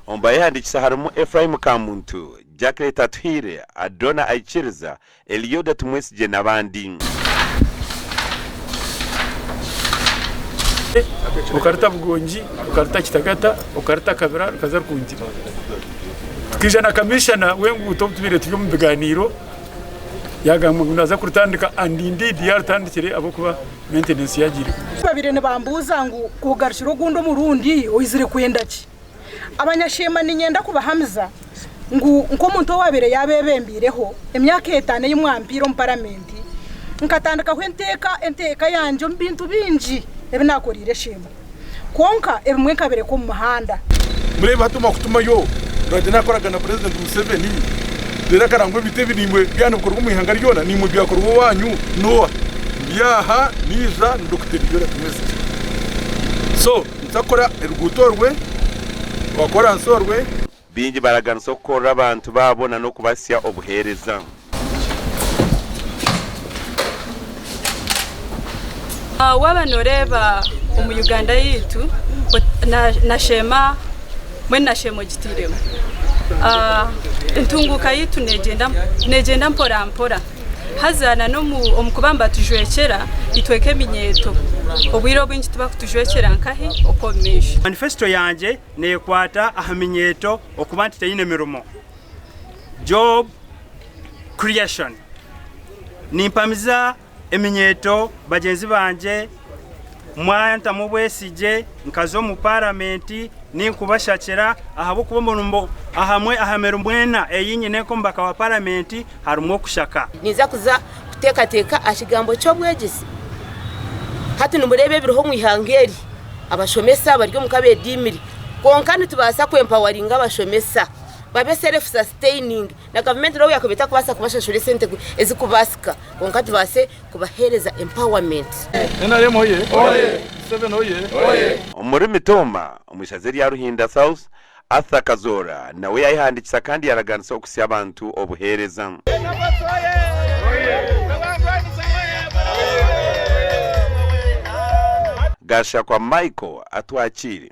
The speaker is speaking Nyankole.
Omu bayehandiikisa harimu Ephraim Kamuntu, Jacqueline Atuhaire, Adona Aikiriza, Elioda Tumwesigye n'abandi. Okaruta Bugongi, okaruta Kitagata, okaruta Kabira rukaza Rukungiri. Tukaija na kamishana w'enguuto obu tubaire turi omu biganiiro yaagamba ngu naaza kurutandika and indeed yaarutandikire ahabw'okuba maintenance yaagiireho. Babaire nibambuuza ngu kugarukira ogundi omurundi oizire kwenda ki? Abanyasheema niinyenda kubahamiza ngu nk'omuntu owaabaire yaabeebembiireho emyaka etaano ei mwampiire omu paramenti, nkatandikaho enteeka enteeka yangye omu bintu bingi ebi naakoreire Sheema. Kwonka ebimwe nkabireka omu muhanda. Mureebe hati omu kutumayo Rwagye nakoraga na Purezidenti Museveni reero akarangwa ebintu ebi naimwe byaba nibikorwa omu ihanga ryona naimwe byakorwa owanyu noha? Ndi aha naija ni Dokita Elioda Tumwesigye. So nituza kukora oruguuto orwe, rwa koransi orwe. Baingi baraganisa okukorera abantu baabo na n'okubahitsya obuheereza. Waaba nooreeba omu Uganda yaitu na Sheema mbwenu na Sheema ogitairemu, entunguuka yaitu neegyenda mpora mpora haza n'omu kuba nibatujwekyera itwe nk'eminyeeto obwire obwingi tibakutujwekyera nkahi okw'omu maisho. Manifesito yangye neekwata aha minyeeto okuba nti teine mirimo, job creation. Nimpamiza eminyeeto bagyenzi bangye mwantamu obwesigye nkaza omu paramenti ninkubashakira ahabw'okuba omurimo ahamwe aha mirimo ena ei nyine nk'omubaka wa paramenti harimu okushaka. Ninza kuza kuteekateeka aha kigambo ky'obwegyese. Hati nimureeba ebiriho omu ihanga eri, abashomesa bari omuka beediimire. Kwonka nitubaasa kwempawaringa abashomesa babe self sustaining na gavumenti n'obu yaakuba etakubaasa kubashashura esente ezikubaasika kwonka tubaase kubaheereza empowerment. NRM oye! Museveni oye! Omuri Mitooma, omu ishaza erya Ruhinda South, Arthur Kazoora nawe yayehandiikisa kandi yaraganisa okuhitsya abantu obuheereza. Gashakwa Michael atwakiire.